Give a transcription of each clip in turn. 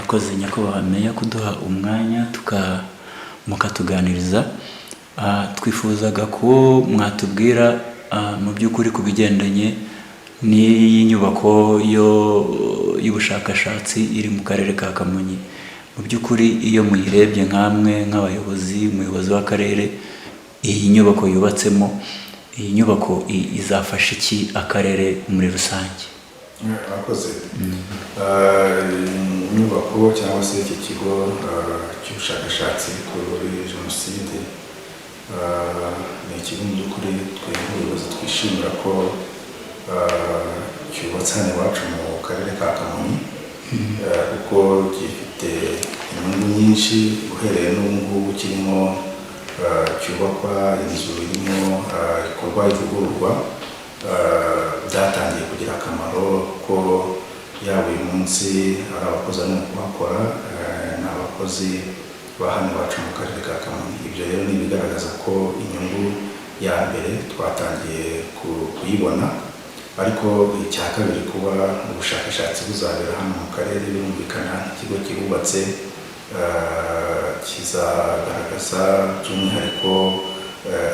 Murakoze nyakubahwa meya kuduha umwanya mukatuganiriza. Twifuzaga ko mwatubwira mu by'ukuri ku bigendanye n'iyi nyubako y'ubushakashatsi iri mu karere ka Kamonyi. Mu by'ukuri iyo muyirebye nk'amwe nk'abayobozi, umuyobozi w'akarere, iyi nyubako yubatsemo, iyi nyubako izafasha iki akarere muri rusange? Murakoze. Inyubako cyangwa se iki kigo cy'ubushakashatsi kuri jenoside ni ikigo mu by'ukuri twe nk'ubuyobozi twishimira ko cyubatse hano iwacu mu karere ka Kamonyi, kuko gifite inyungu nyinshi uhereye n'ubu ngubu kirimo cyubakwa, inzu irimo ikorwa ivugururwa, byatangiye kugira akamaro kuko yaba uyu munsi ari abakozi barimo kuhakora, ni abakozi ba hano iwacu mu karere ka Kamonyi. Ibyo rero ni ibigaragaza ko inyungu ya mbere twatangiye kuyibona. Ariko icya kabiri, kuba ubushakashatsi buzabera hano mu karere, birumvikana ikigo kihubatse kizagaragaza by'umwihariko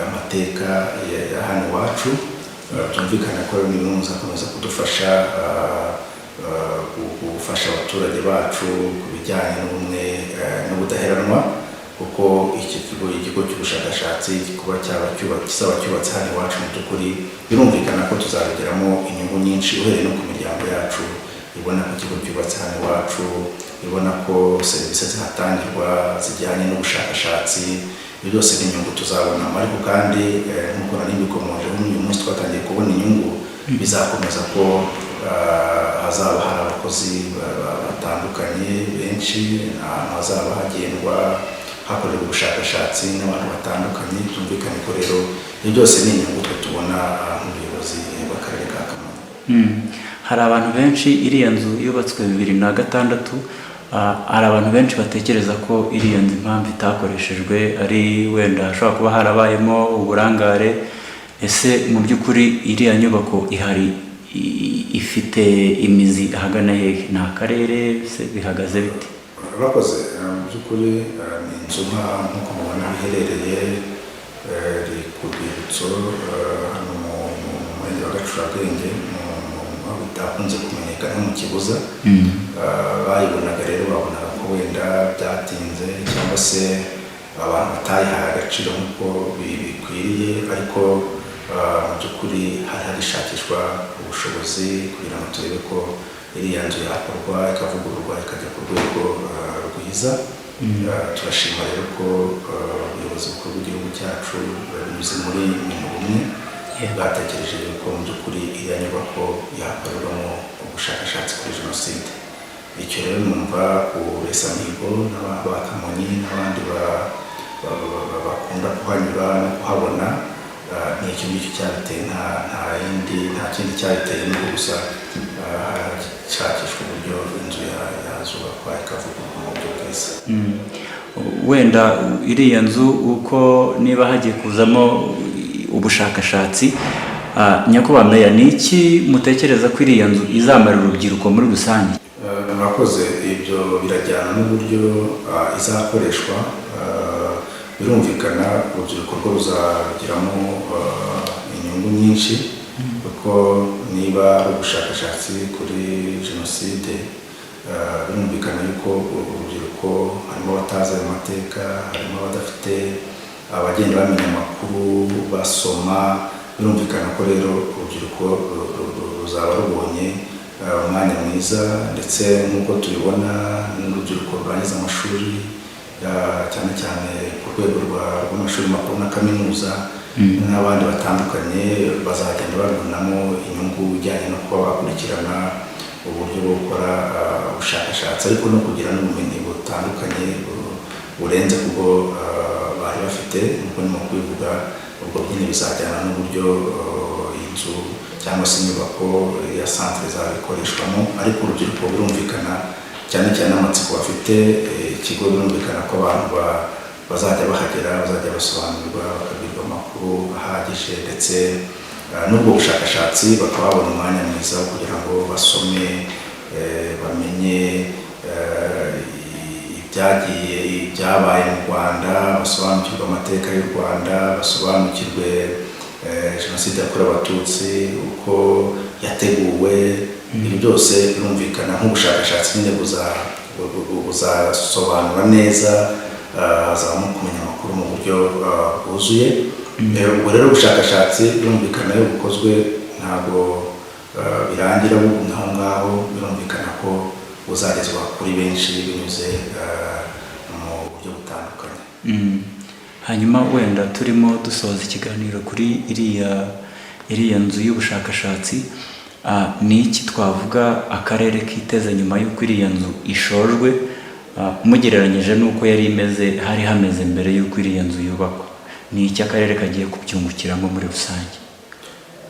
amateka ya hano iwacu. Byumvikana ko rero ni bimwe bizakomeza kudufasha gufasha abaturage bacu ku bijyanye n'ubumwe n'ubudaheranwa, kuko iki kigo, ikigo cy'ubushakashatsi, kuba cyaba kizaba cyubatse hano iwacu, mu by'ukuri birumvikana ko tuzabigiramo inyungu nyinshi, uhereye no ku miryango yacu ibona ko ikigo cyubatse hano iwacu, ibona ko serivisi zihatangirwa zijyanye n'ubushakashatsi. Ibyo byose ni inyungu tuzabonamo. Ariko kandi nk'uko nari mbikomojeho, uyu munsi twatangiye kubona inyungu, bizakomeza ko hazaba hari abakozi batandukanye benshi, ahantu hazaba hagendwa hakorerwa ubushakashatsi n'abantu batandukanye. Byumvikane ko rero ibyo byose ni inyungu twe tubona nk'ubuyobozi bw'akarere ka Kamonyi. Hari abantu benshi, iriya nzu yubatswe 2006, hari abantu benshi batekereza ko iriya nzu impamvu itakoreshejwe ari wenda hashobora kuba harabayemo uburangare. Ese mu by'ukuri iriya nyubako ihari ifite imizi ahagana hehe? Ni akarere se, bihagaze bite? Urakoze. Mu by'ukuri ni inzu nk'uko mubona iherereye iri ku rwibutso hano mu murenge wa Gacurabwenge, aho bitakunze kumenyekana nko mu Kibuza. Bayibonaga rero babonaga ko wenda byatinze cyangwa se abantu batayihaye agaciro nk'uko bikwiriye, ariko mu by'ukuri hari hagishakishwa ubushobozi kugira ngo turebe ko iriya nzu yakorwa, ikavugururwa, ikajya ku rwego rwiza. Turashima rero ko ubuyobozi bukuru bw'igihugu cyacu, binyuze muri Minubumwe, bwatekereje yuko mu by'ukuri iriya nyubako yakorerwamo ubushakashatsi kuri jenoside. Icyo rero numva ku Besamihigo n'aba Kamonyi n'abandi bakunda kuhanyura no kuhabona, ni icyo ngicyo cyabiteye, nta yindi, nta kindi cyabiteye, ni gusa hashakishwa uburyo inzu yazubakwa ikavugururwa mu buryo bwiza. Wenda iriya nzu, uko niba hagiye kuzamo ubushakashatsi, nyakubahwa meya, ni iki mutekereza ko iriya nzu izamarira urubyiruko muri rusange? Murakoze. Ibyo birajyana n'uburyo izakoreshwa. Birumvikana urubyiruko rwo ruzabigiramo inyungu nyinshi, kuko niba ari ubushakashatsi kuri jenoside, birumvikana yuko urubyiruko harimo abatazi ayo mateka, harimo abadafite, abagenda bamenya amakuru basoma. Birumvikana ko rero urubyiruko ruzaba rubonye umwanya mwiza, ndetse nk'uko tubibona n'urubyiruko rurangiza amashuri, cyane cyane ku rwego rw'amashuri makuru na kaminuza n'abandi batandukanye, bazagenda babibonamo inyungu ijyanye no kuba bakurikirana uburyo bwo gukora ubushakashatsi, ariko no kugira n'ubumenyi butandukanye burenze kubwo bari bafite. Nk'uko ndimo kubivuga, ubwo nyine bizajyana n'uburyo inzu cyangwa se inyubako ya santere izabikoreshwamo. Ariko urubyiruko birumvikana, cyane cyane amatsiko bafite, ikigo, birumvikana ko abantu bazajya bahagera, bazajya basobanurirwa, bakabwirwa amakuru ahagije, ndetse n'ubwo bushakashatsi bakaba babona umwanya mwiza wo kugira ngo basome, bamenye. ibyagiye ibyabaye mu Rwanda, basobanukirwe amateka y'u Rwanda, basobanukirwe jenoside yakorewe Abatutsi uko yateguwe. Ibyo byose birumvikana nk'ubushakashatsi nyine buzasobanura neza, hazabamo kumenya amakuru mu buryo bwuzuye. Ubwo rero ubushakashatsi birumvikana iyo bukozwe ntabwo birangira bugumye aho ngaho, birumvikana ko buzagezwa kuri benshi binyuze mu buryo butandukanye. Hanyuma wenda turimo dusoza ikiganiro kuri iriya nzu y'ubushakashatsi, ni iki twavuga akarere kiteze nyuma y'uko iriya nzu ishojwe, mugereranyije n'uko yari imeze, hari hameze mbere y'uko iriya nzu yubakwa? Ni iki akarere kagiye kubyungukiramo muri rusange?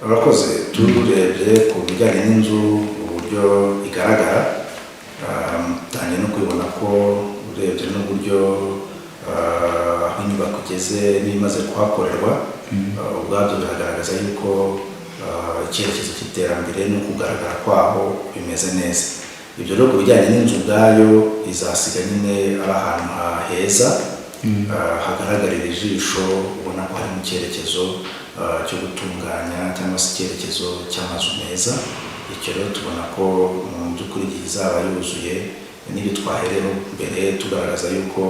Abakoze turebye ku bijyanye n'inzu uburyo igaragara, utangiye no kubibona ko urebye n'uburyo aho inyubako igeze n'ibimaze kuhakorerwa, ubwabyo biragaragaza yuko icyerekezo cy'iterambere no kugaragara kwaho bimeze neza. Ibyo rero ku bijyanye n'inzu ubwayo izasiga nyine ari ahantu heza, hagaragarira ijisho, ubona ko harimo icyerekezo cyo gutunganya cyangwa se icyerekezo cy'amazu meza. Icyo rero tubona ko mu by'ukuri igihe izaba yuzuye, n'ibyo twahereho mbere tugaragaza yuko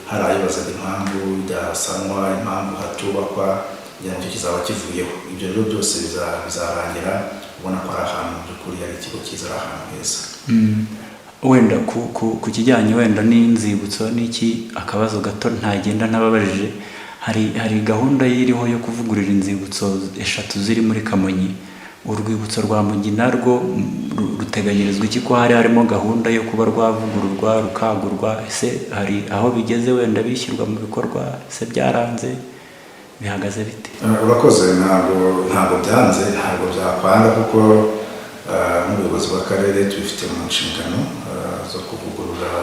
hari ayibazaga impamvu idasanwa, impamvu hatubakwa, kugira ngo icyo kizaba kivuyeho. Ibyo rero byose bizarangira ubona ko ari ahantu mu by'ukuri hari ikigo cyiza, ari ahantu heza. Wenda ku kijyanye wenda n'inzibutso n'iki, akabazo gato ntagenda ntababajije: hari gahunda iriho yo kuvugurura inzibutso 3 ziri muri Kamonyi. Urwibutso rwa Mugina rwo ruteganyirizwa iki, ko hari harimo gahunda yo kuba rwavugururwa, rukagurwa? Ese hari aho bigeze wenda bishyirwa mu bikorwa? Ese byaranze, bihagaze bite? Urakoze. Ntabwo byanze, ntabwo byakwanga, kuko nk'ubuyobozi bw'akarere tubifite mu nshingano zo kuvugurura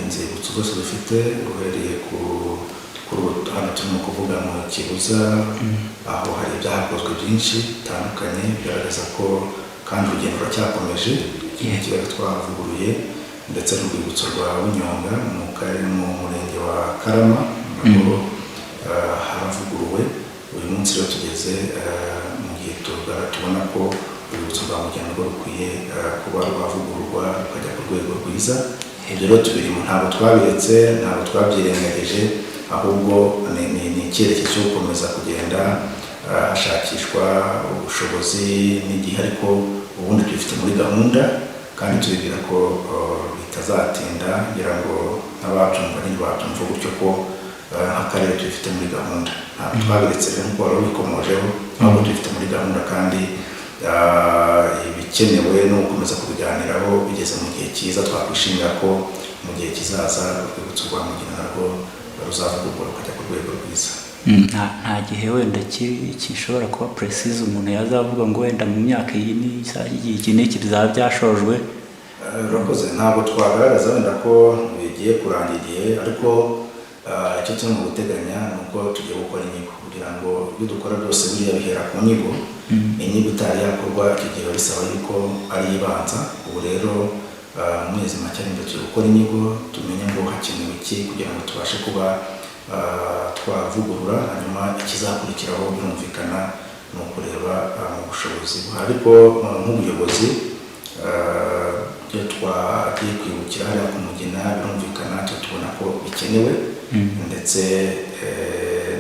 inzibutso zose dufite, uhereye kuri ubu hano turimo kuvuga mu Kibuza, aho hari ibyahakozwe byinshi bitandukanye bigaragaza ko kandi urugendo ruracyakomeje. Iki kibazo twavuguruye, ndetse n'urwibutso rwa Bunyonga mu karere, mu murenge wa Karama, naho haravuguruwe. Uyu munsi rero tugeze mu gihe tubona ko urwibutso rwa Mugina rwo rukwiye kuba rwavugururwa rukajya ku rwego rwiza. Ibyo rero tubirimo, ntabwo twabiretse, ntabwo twabyirengagije, ahubwo ni icyerekezo cyo gukomeza kugenda hashakishwa ubushobozi n'igihe, ariko ubundi tubifite muri gahunda kandi tubibwira ko bitazatinda, ngira ngo n'ababyumva ntibabyumva gutyo, ko nk'akarere tubifite muri gahunda. Ntabwo twabiretse rero nk'uko wari ubikomojeho, ahubwo tubifite muri gahunda kandi ibikenewe no gukomeza kubiganiraho. Bigeze mu gihe cyiza, twakwishimira ko mu gihe kizaza urwibutso rwa Mugina narwo ruzavugururwa rukajya ku rwego rwiza. Nta gihe wenda gishobora kuba precise umuntu yazavuga ngo wenda mu myaka iyi n'iyi, iki n'iki bizaba byashojwe? Urakoze. Ntabwo twagaragaza wenda ko bigiye kurangira igihe, ariko icyo turimo guteganya ni uko tugiye gukora inyigo, kugira ngo ibyo dukora byose buriya bihera ku nyigo. Inyigo itari yakorwa, icyo gihe biba bisaba yuko ari ibanza. Ubu rero mu mezi make ari imbere turi gukora inyigo, tumenye ngo hakenewe iki kugira ngo tubashe kuba twavugurura. Hanyuma ikizakurikiraho birumvikana ni ukureba mu bushobozi buhari, ariko nk'ubuyobozi iyo twagiye kwibukira hariya ku Mugina, birumvikana cyo tubona ko bikenewe, ndetse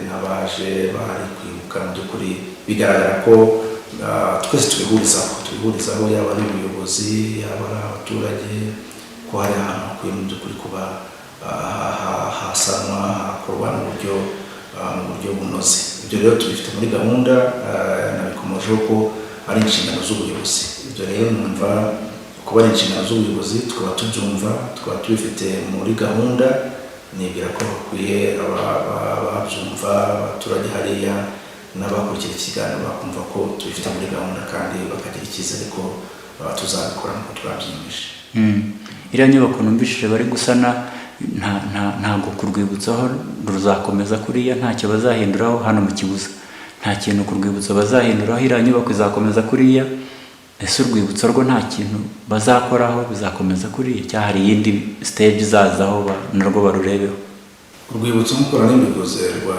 n'abaje bari kwibuka mu by'ukuri bigaragara ko twese tubihurizaho, yaba ari ubuyobozi, yaba ari abaturage, ko hari ahantu hakwiye mu by'ukuri kuba hasanwa, hakorwa mu buryo bunoze. Ibyo rero tubifite muri gahunda, nabikomojeho ko ari inshingano z'ubuyobozi. Ibyo rero numva kuba ari inshingano z'ubuyobozi, tukaba tubyumva, tukaba tubifite muri gahunda, nibwira ko hakwiye ababyumva, abaturage hariya n'abakurikira ikiganiro bakumva ko tubifite muri gahunda kandi bakagira icyizere ko tuzabikora nk'uko twabyiyemeje. Iriya nyubako numvishije bari gusana, ntabwo ku rwibutso ho ruzakomeza kuriya, ntacyo bazahinduraho? Hano mu Kibuza nta kintu ku rwibutso bazahinduraho, iriya nyubako izakomeza kuriya? Ese urwibutso rwo nta kintu bazakoraho, bizakomeza kuriya, cyangwa hari iyindi stage izazaho narwo barurebeho? Urwibutso, nk'uko nari mbivuze, rwa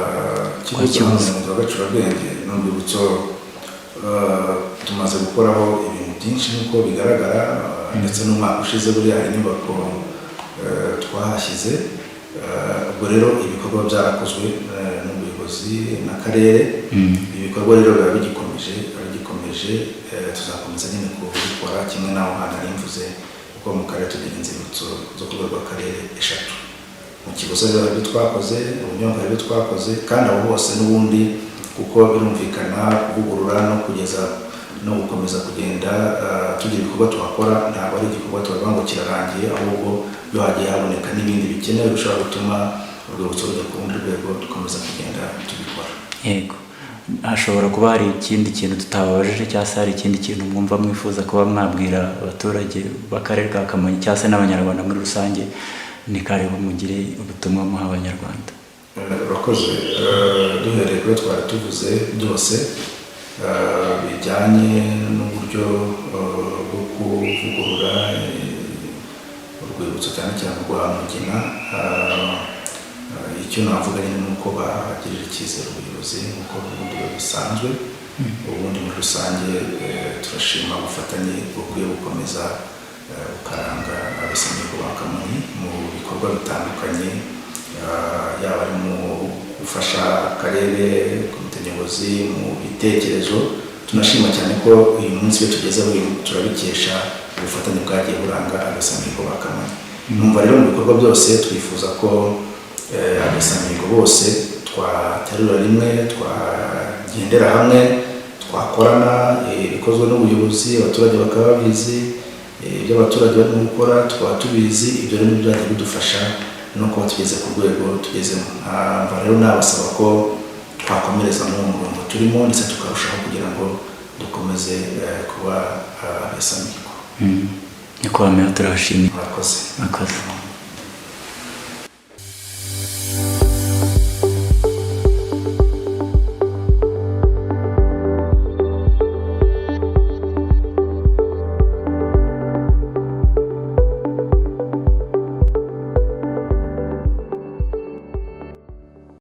Kibuza, Kibuza. mu murenge wa Gacurabwenge, ni urwibutso tumaze gukoraho ibintu byinshi nk'uko bigaragara, ndetse n'umwaka ushize buriya hari inyubako twahashyize. Ubwo rero ibikorwa byarakozwe n'ubuyobozi n'akarere. Ibikorwa rero biba bigikomeje, tuzakomeza nyine kubikora kimwe n'aho hantu nari mvuze, kuko mu karere tugira inzibutso zo ku rwego rw'akarere eshatu. Mu Kibuza rero hari ibyo twakoze, Ubunyobwa hari ibyo twakoze, kandi abo bose n'ubundi, kuko birumvikana kuvugurura no kugeza no gukomeza kugenda tugira ibikorwa tuhakora, ntabwo ari igikorwa tubavuga ngo kirarangiye, ahubwo iyo hagiye haboneka n'ibindi bikenewe bishobora gutuma urwibutso rujya ku rundi rwego, dukomeza kugenda tubikora. Yego, hashobora kuba hari ikindi kintu tutababajije, cyangwa se hari ikindi kintu mwumva mwifuza kuba mwabwira abaturage b'akarere ka Kamonyi cyangwa se n'Abanyarwanda muri rusange, ni karibu mugire ubutumwa muha Abanyarwanda. Urakoze. Duhereye kuri twari tuvuze byose bijyanye n'uburyo bwo kuvugurura urwibutso, cyane cyane rwa Mugina, icyo navuga nyine ni uko bagirira icyizere ubuyobozi nk'uko ubundi bisanzwe. Ubundi muri rusange turashima ubufatanye bukwiye gukomeza bukaranga Abesamyigo ba Kamonyi mu bikorwa bitandukanye, yaba ari mu gufasha akarere, komite nyobozi mu bitekerezo. Tunashima cyane ko uyu munsi iyo tugezeho turabikesha ubufatanye bwagiye buranga Abesamyigo ba Kamonyi. Numva rero mu bikorwa byose twifuza ko Abesamyigo bose twaterura rimwe, twagendera hamwe, twakorana ibikozwe n'ubuyobozi, abaturage bakaba babizi, ibyo abaturage barimo gukora tukaba tubizi. Ibyo rero byagiye bidufasha no kuba tugeze ku rwego tugezemo. Ntabwo rero nabasaba ko twakomereza muri uwo murongo turimo, ndetse tukarushaho kugira ngo dukomeze kuba Abesamyigo. Nyakubahwa Meya, turabashimiye. Murakoze. Murakoze.